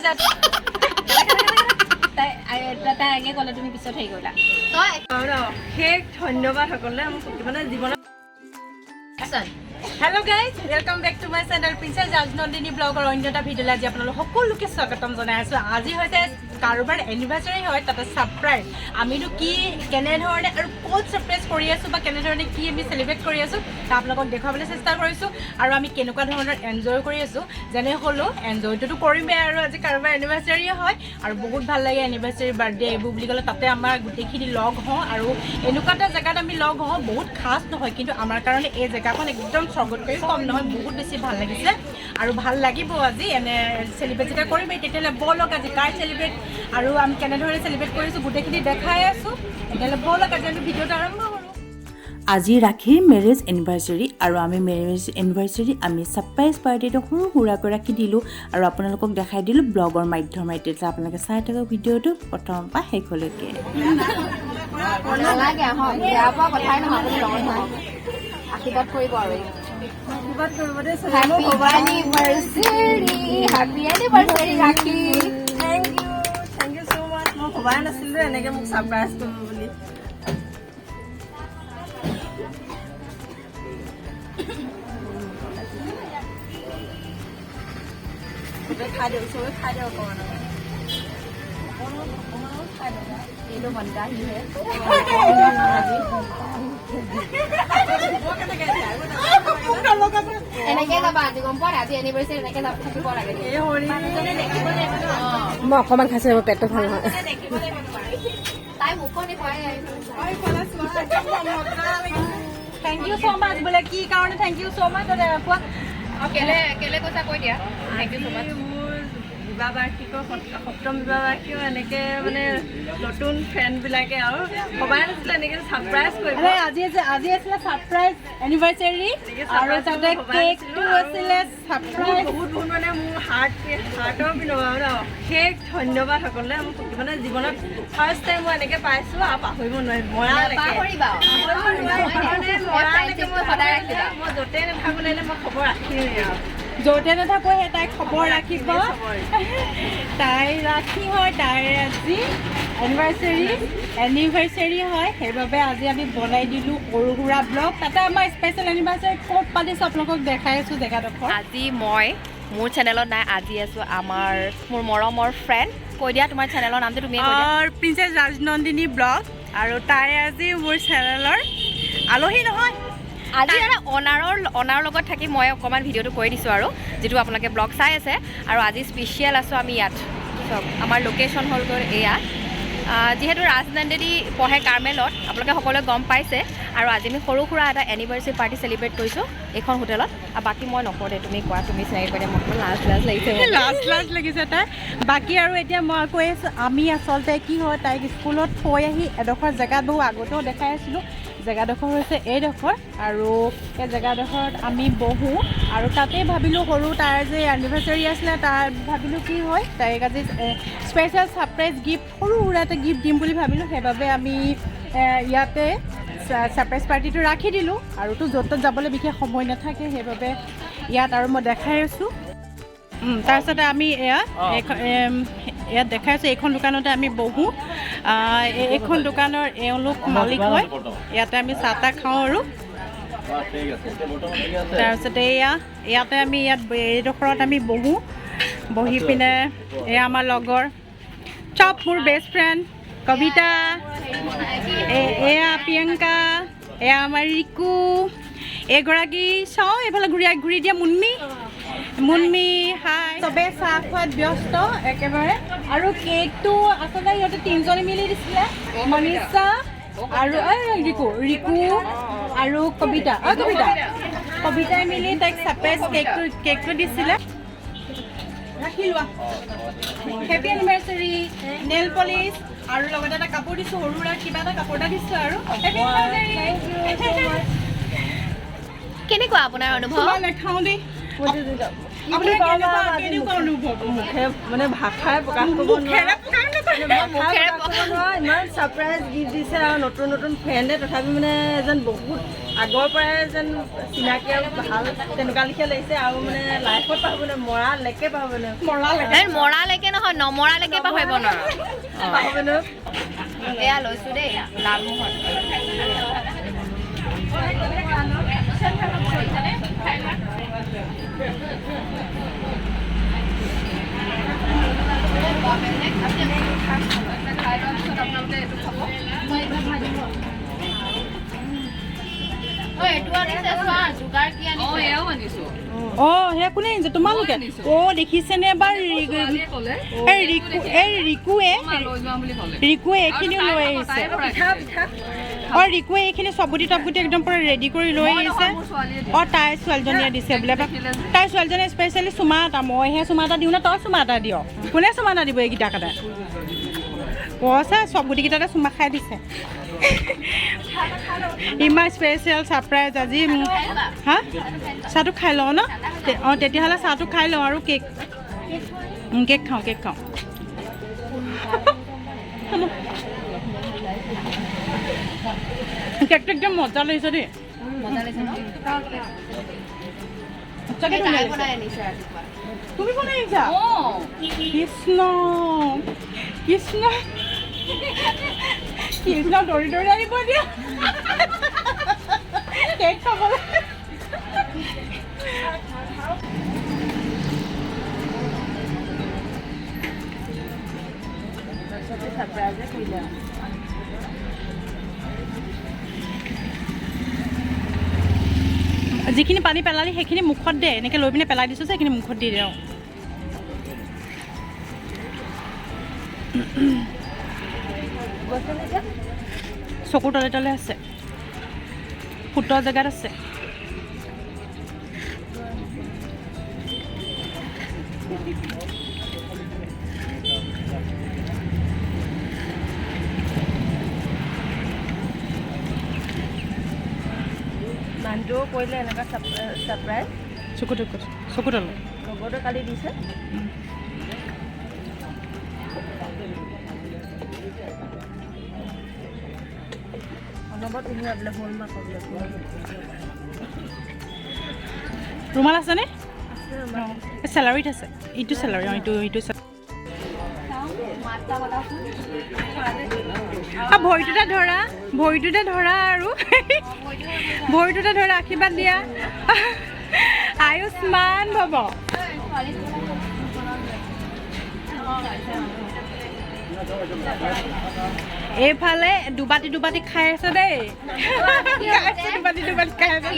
তাই তাই আগে ক'লে, তুমি পিছত হেৰি কৰিলা। তই অশেষ ধন্যবাদ সকলোৱে মোক মানে জীৱনত। Hello guys, welcome back to my channel princess Rajnandini ব্লগৰ অন্য এটা ভিডিঅ'লৈ আজি আপোনালোক সকলোকে স্বাগতম জনাই আছোঁ। আজি হৈছে কাৰোবাৰ এনিভাৰ্চাৰী হয়, তাতে ছাৰপ্ৰাইজ। আমিনো কি, কেনেধৰণে আৰু ক'ত ছাৰপ্ৰাইজ কৰি আছোঁ বা কেনেধৰণে কি আমি চেলিব্ৰেট কৰি আছোঁ, তা আপোনালোকক দেখুৱাবলৈ চেষ্টা কৰিছোঁ আৰু আমি কেনেকুৱা ধৰণৰ এনজয় কৰি আছোঁ। যেনে হ'লেও এনজয়টোতো কৰিমেই আৰু আজি কাৰোবাৰ এনিভাৰ্চাৰী হয় আৰু বহুত ভাল লাগে এনিভাৰ্চাৰী, বাৰ্থডে এইবোৰ বুলি ক'লে। তাতে আমাৰ গোটেইখিনি লগ হওঁ আৰু এনেকুৱা এটা জেগাত আমি লগ হওঁ, বহুত খাচ নহয়, কিন্তু আমাৰ কাৰণে এই জেগাখন একদম স্বৰ্গতকৈ কম নহয়। বহুত বেছি ভাল লাগিছে আৰু ভাল লাগিব আজি এনে চেলিব্ৰেট যেতিয়া কৰিমেই। তেতিয়াহ'লে ব'লক, আজি কাৰ চেলিব্ৰেট আৰু আমি কেনেধৰণে চেলিব্ৰেট কৰিছোঁ, গোটেইখিনি দেখাই আছোঁ। তেতিয়াহ'লে ব'লক, আজি আমি ভিডিঅ'টো আৰম্ভ কৰোঁ। আজি ৰাখীৰ মেৰেজ এনিভাৰ্চাৰী আৰু আমি মেৰেজ এনিভাৰ্চাৰী আমি ছাৰপ্ৰাইজ পাৰ্টিটো সৰু সুৰাকৈ ৰাখি দিলোঁ আৰু আপোনালোকক দেখাই দিলোঁ ব্লগৰ মাধ্যমেৰে। তেতিয়া আপোনালোকে চাই থাকক ভিডিঅ'টো প্ৰথমৰ পৰা শেষলৈকে। নালাগে, আহক। বেয়া পোৱা কথাই নহয়, আপুনি লগত থাকক, আশীৰ্বাদ কৰিব আৰু। আশীৰ্বাদ কৰিব দেই। Happy anniversary, happy anniversary Rakhi. Thank you, thank you so much. মই ভবাই নাছিলোঁ এনেকৈ মোক ছাৰপ্ৰাইজ কৰিব বুলি। চবে খাই দিয়ক, চবে খাই দিয়ক। অকণমান অকণমান অকণমান খাই দিয়ক। এইটো বন্দাহি হে। এনেকে যাবা আজি, গম পোৱা নাই? আজি এনিভাৰ্চাৰী, এনেকে যাব থাকিব লাগে। এই হৰি। মই অকণমান খাইছোঁ, মোৰ পেটটো ভাল নহয়। তাই মুখখন দেখুৱাই। Thank you so মাছ বোলে। কি কাৰণে thank you so মাছ কোৱা। কেলে কেলে কৈছা কৈ দিয়া, thank you so মাছ। মোৰ বিবাহ বাৰ্ষিকৰ, সপ্তম বিবাহ বাৰ্ষিকও এনেকে মানে নতুন ফ্ৰেণ্ডবিলাকে আৰু ভবাই নাছিলে এনেকে ছাৰপ্ৰাইজ কৰিব। আৰে আজি আছিলে ছাৰপ্ৰাইজ এনিভাৰ্চাৰী আৰু তাতে কেকটো আছিলে ছাৰপ্ৰাইজ। বহুত বহুত মানে মোৰ হাৰ্টৰ পিনৰ পৰা মানে অশেষ ধন্যবাদ সকলোৱে মোক মানে জীৱনত ফাৰ্ষ্ট টাইম মই এনেকে পাইছোঁ আৰু পাহৰিব নোৱাৰিম মৰালৈকে। পাহৰিবা। পাহৰিব নোৱাৰিম মানে মৰালৈকে। ফ্ৰেণ্ডশ্বিপটো সদায় ৰাখিবা। মই য'তেই নাথাকোঁ লাগিলে মই খবৰ ৰাখিমেই আৰু। য'তে নাথাকো সেই তাইক খবৰ ৰাখিব। তাই ৰাখি হয়, তাইৰ আজি এনিভাৰ্চাৰী হয়, সেইবাবে আজি আমি বনাই দিলোঁ সৰু সুৰা ব্লগ। তাতে আমাৰ স্পেচিয়েল এনিভাৰ্চাৰী ক'ত পাতিছোঁ, আপোনালোকক দেখাই আছোঁ জেগাডোখৰ। আজি মই মোৰ চেনেলত নাই, আজি আছোঁ আমাৰ মোৰ মৰমৰ ফ্ৰেণ্ড। কৈ দিয়া, তোমাৰ চেনেলৰ নামটো তুমিয়ে কৈ দিয়া। প্ৰিন্সেছ ৰাজনন্দিনী ব্লগ আৰু তাই আজি মোৰ চেনেলৰ আলহী নহয়। আজি এটা অনাৰৰ লগত থাকি মই অকণমান ভিডিঅ'টো কৰি দিছোঁ আৰু যিটো আপোনালোকে ব্লগ চাই আছে। আৰু আজি স্পেচিয়েল আছোঁ আমি ইয়াত। চব আমাৰ লোকেশ্যন হ'লগৈ এয়া। যিহেতু ৰাজনন্দিনী পঢ়ে কাৰ্মেলত, আপোনালোকে সকলোৱে গম পাইছে। আৰু আজি আমি সৰু সুৰা এটা এনিভাৰ্চাৰী পাৰ্টি চেলিব্ৰেট কৰিছোঁ এইখন হোটেলত। আৰু বাকী মই নকওঁ দে, তুমি কোৱা, তুমি চিনাকি কৰি দিয়া। মোক অকণমান লাজ লাজ লাগিছে মোৰ। লাজ লাজ লাগিছে তাই। বাকী আৰু এতিয়া মই কৈ আছোঁ, আমি আচলতে কি হয়, তাইক স্কুলত থৈ আহি এডোখৰ জেগাত বহু আগতেও দেখাই আছিলোঁ। জেগাডোখৰ হৈছে এইডোখৰ আৰু এই জেগাডোখৰত আমি বহোঁ আৰু তাতেই ভাবিলোঁ সৰু তাৰ যে এনিভাৰ্চাৰী আছিলে, তাৰ ভাবিলোঁ কি হয়, তাইক আজি স্পেচিয়েল ছাৰপ্ৰাইজ গিফ্ট, সৰু সুৰা এটা গিফ্ট দিম বুলি ভাবিলোঁ। সেইবাবে আমি ইয়াতে ছাৰপ্ৰাইজ পাৰ্টিটো ৰাখি দিলোঁ। আৰুতো য'ত ত'ত যাবলৈ বিশেষ সময় নাথাকে, সেইবাবে ইয়াত আৰু মই দেখাই আছোঁ। তাৰপিছতে আমি এয়া ইয়াত দেখাই আছোঁ, এইখন দোকানতে আমি বহোঁ। এইখন দোকানৰ এওঁলোক মালিক হয়। ইয়াতে আমি চাহ তাহ খাওঁ আৰু তাৰপিছতে এয়া ইয়াতে আমি ইয়াত এইডোখৰত আমি বহোঁ। বহি পিনে এয়া আমাৰ লগৰ চব, মোৰ বেষ্ট ফ্ৰেণ্ড কবিতা, এয়া প্ৰিয়ংকা, এয়া আমাৰ ৰিকু, এইগৰাকী চাওঁ এইফালে ঘূৰি ঘূৰি দিয়া মুন্মি, মুন্মি হাই। চবে চাহ খোৱাত ব্যস্ত একেবাৰে। আৰু কেকটো আচলতে সিহঁতে তিনিজনী মিলি দিছিলে, মনীষা আৰু এই ৰিকু, ৰিকু আৰু কবিতা, অ কবিতা, কবিতাই মিলি তাইক ছাৰপ্ৰাইজ কেকটো দিছিলে। ৰাখি লোৱা, হেপী এনিভাৰ্চাৰী। নেল পলিচ আৰু লগতে এটা কাপোৰ দিছোঁ, সৰু সুৰা কিবা এটা কাপোৰ এটা দিছোঁ আৰু হেপী এনিভাৰ্চাৰী। কেনেকুৱা আপোনাৰ অনুভৱ? নাখাওঁ দেই। আপোনাৰ কেনেকুৱা অনুভৱ? মুখে মানে ভাষাই প্ৰকাশ কৰিব মুখেৰে নোৱাৰে। প্ৰকাশ নকৰে। মুখেৰে ইমান ছাৰপ্ৰাইজ গিফ্ট দিছে আৰু নতুন নতুন ফ্ৰেণ্ডে, তথাপি মানে যেন বহুত আগৰ পৰাই যেন চিনাকি আৰু ভাল তেনেকুৱা লিখীয়া লাগিছে। আৰু মানে লাইফত পাহৰিব নোৱাৰে, মৰালৈকে পাহৰিব নোৱাৰে। মৰালৈকে। মৰালৈকে নহয়, নমৰালৈকে পাহৰিব নোৱাৰো। পাহৰিব নোৱাৰো। এয়া লৈছো দেই লালমোহন। অ, সেয়া কোনে আনিছে? তোমালোকে? অ, দেখিছেনে এবাৰ? এই ৰিকু, এই ৰিকুৱে, ৰিকুৱে এইখিনিও লৈ আহিছে। অ, ৰিকুৱে এইখিনি চবুটি তবুটি একদম পূৰা ৰেডি কৰি লৈ আহিছে। অ, তাই ছোৱালীজনীয়ে দিছে বোলে। তাই ছোৱালীজনীয়ে স্পেচিয়েলি চুমা এটা, মইহে চুমা এটা দিওঁ নে তই চুমা এটা দিয়? কোনে চুমা এটা দিব এইকেইটা কাটে? কৈছে চব গুটিকেইটাতে চুমা খাই দিছে। ইমান স্পেচিয়েল ছাৰপ্ৰাইজ আজি। হা, চাহটো খাই লওঁ ন? অঁ, তেতিয়াহ'লে চাহটো খাই লওঁ আৰু কেক কেক খাওঁ, কেক খাওঁ। কেকটো একদম মজা লাগিছে দেই। সঁচাকৈ ধুনীয়া লাগিছে। তুমি বনাই আনিছা? কৃষ্ণ কৃষ্ণ কৃষ্ণ, দৌৰি দৌৰি আহিব দিয়া কেক খাবলৈ। যিখিনি পানী পেলালি সেইখিনি মুখত দে, এনেকৈ লৈ পিনে পেলাই দিছোঁ যে, সেইখিনি মুখত দি দে। চকুৰ তলে তলে আছে, ফুটৰ জেগাত আছে। মানুহটোও কৰিলে এনেকুৱা ছাৰপ্ৰাইজ। চকুটো, চকু তলে। লগতে কালি দিছে। ৰুমাল আছেনে? চেলাৰীত আছে। ইটো চেলাৰী, অঁ, ইটো ইটো। ভৰিটোতে ধৰা, ভৰিটোতে ধৰা আৰু ভৰিটোতে ধৰা, আশীৰ্বাদ দিয়া। আয়ুষ্মান ভৱ। এইফালে দুবাতি দুবাতি খাই আছে দেই, দুবাতি দুবাতি খাই আছে।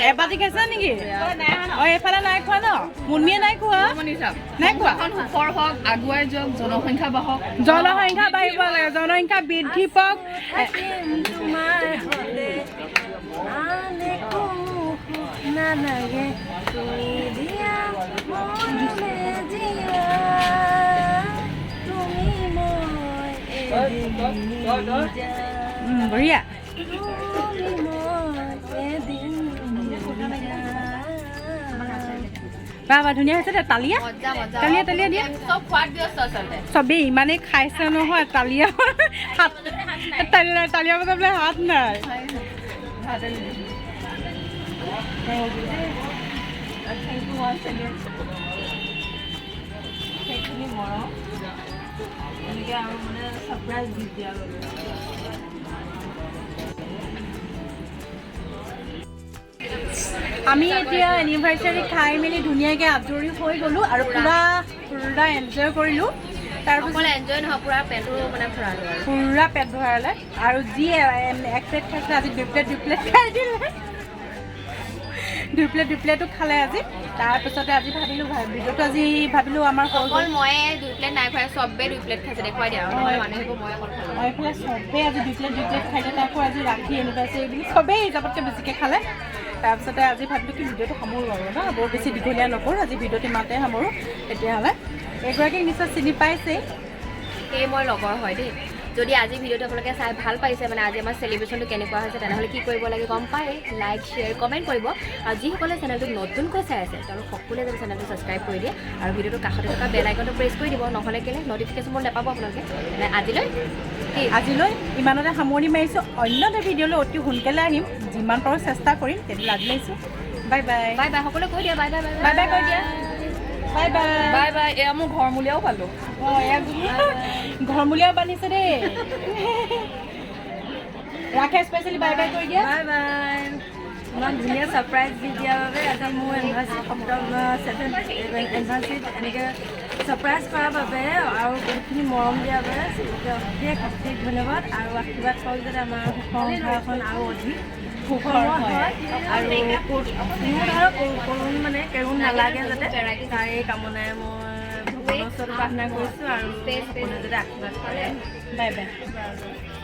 এবাতি খাইছা নেকি? অ, এইফালে নাই খোৱা ন? মুন্মিয়ে নাই খোৱা, নাই খোৱা। সুখৰ হওক, আগুৱাই যাওক, জনসংখ্যা বাঢ়ক। জনসংখ্যা বাঢ়িব লাগে, জনসংখ্যা বৃদ্ধি পাওক। নালাগে তুমি দিয়া মনে জীয়া, তুমি মই এদিন। বঢ়িয়া। তুমি মই এদিন। বাহ বাহ, ধুনীয়া হৈছে দে। তালিয়া তালিয়া তালিয়া দিয়া। চব খোৱাত ব্যস্ত আচলতে। চবেই ইমানেই খাইছে নহয়, তালিয়া হাত, তালিয়া তালিয়া বজাবলৈ হাত নাই। Thank you once again. সেইখিনি মৰম এনেকৈ আৰু মানে ছাৰপ্ৰাইজ গিফ্ট দিয়াৰ বাবে। আমি এতিয়া এনিভাৰ্চাৰী খাই মেলি ধুনীয়াকৈ আজৰি হৈ গ'লোঁ আৰু পূৰা পূৰা এনজয় কৰিলোঁ। তাৰপিছত অকল এনজয় নহয়, পূৰা পেটটো মানে ভৰালো আৰু। পূৰা পেট ভৰালে। আৰু যি এক প্লেট খাইছিলে, আজি দুই প্লেট দুই প্লেট খাই দিলে। দুই প্লেট দুই প্লেটো খালে আজি। তাৰপিছতে আজি ভাবিলোঁ ভিডিঅ'টো আজি ভাবিলোঁ আমাৰ হৈ গ'ল। অকল ময়ে দুই প্লেট নাই খোৱা, চবে দুই প্লেট খাইছে, দেখুৱাই দিয়া আৰু। নহ'লে মানুহে মই অকল খালোঁ। আৰু এইফালে চবেই আজি দুই প্লেট দুই প্লেট খাই দিয়ে। তাকো আজি ৰাখি এনিভাৰ্চাৰী বুলি চবেই হিচাপতকৈ বেছিকৈ খালে। তাৰপিছতে আজি ভাবিলোঁ কি ভিডিঅ'টো সামৰোঁ আৰু ন, বৰ বেছি দীঘলীয়া নকৰোঁ, আজি ভিডিঅ'টো ইমানতে সামৰোঁ। তেতিয়াহ'লে এইগৰাকীক নিশ্চয় চিনি পাইছেই। এই মই লগৰ হয় দেই। যদি আজি ভিডিঅ'টো আপোনালোকে চাই ভাল পাইছে, মানে আজি আমাৰ চেলিব্ৰেশ্যনটো কেনেকুৱা হৈছে, তেনেহ'লে কি কৰিব লাগে গম পায়, লাইক, শ্বেয়াৰ, কমেণ্ট কৰিব। আৰু যিসকলে চেনেলটোক নতুনকৈ চাই আছে, তেওঁলোক সকলোৱে যাতে চেনেলটো ছাবস্ক্ৰাইব কৰি দিয়ে আৰু ভিডিঅ'টোৰ কাষতে থকা বেল আইকনটো প্ৰেছ কৰি দিব। নহ'লে কেলৈ ন'টিফিকেশ্যনবোৰ নাপাব আপোনালোকে। তেনে আজিলৈ কি? আজিলৈ ইমানতে সামৰণি মাৰিছোঁ। অন্য এটা ভিডিঅ'লৈ অতি সোনকালে আহিম, যিমান পাৰোঁ চেষ্টা কৰিম। তেতিয়াহ'লে আজিলৈ আহিছোঁ, বাই বাই। বাই বাই, সকলোৱে কৈ দিয়া, বাই বাই। বাই বাই কৈ দিয়া, বাই বাই। Bye bye. এয়া মোৰ ঘৰমূলীয়াও পালোঁ। অঁ, এয়া ঘৰমূলীয়াও বান্ধিছে দেই। ৰাখে স্পেচিয়েলি বাই বাই কৰি দিয়া। Bye bye. ইমান ধুনীয়া ছাৰপ্ৰাইজ দি দিয়াৰ বাবে, আজি মোৰ এনিভাৰ্চাৰী, সপ্তম ছেভেন এনিভাৰ্চাৰীত এনেকৈ ছাৰপ্ৰাইজ কৰাৰ বাবে আৰু বহুতখিনি মৰম দিয়াৰ বাবে চবকে অশেষ অশেষ ধন্যবাদ আৰু আশীৰ্বাদ কৰক যাতে আমাৰ সংসাৰখন আৰু অধিক সুখৰ হয় আৰু কোনো ধৰণৰ কৰুণ মানে কেৰুণ নালাগে যাতে, তাৰে কামনাৰে মই ভগৱানৰ ওচৰত প্ৰাৰ্থনা কৰিছোঁ আৰু সকলোৱে যাতে আশীৰ্বাদ কৰে। Bye bye.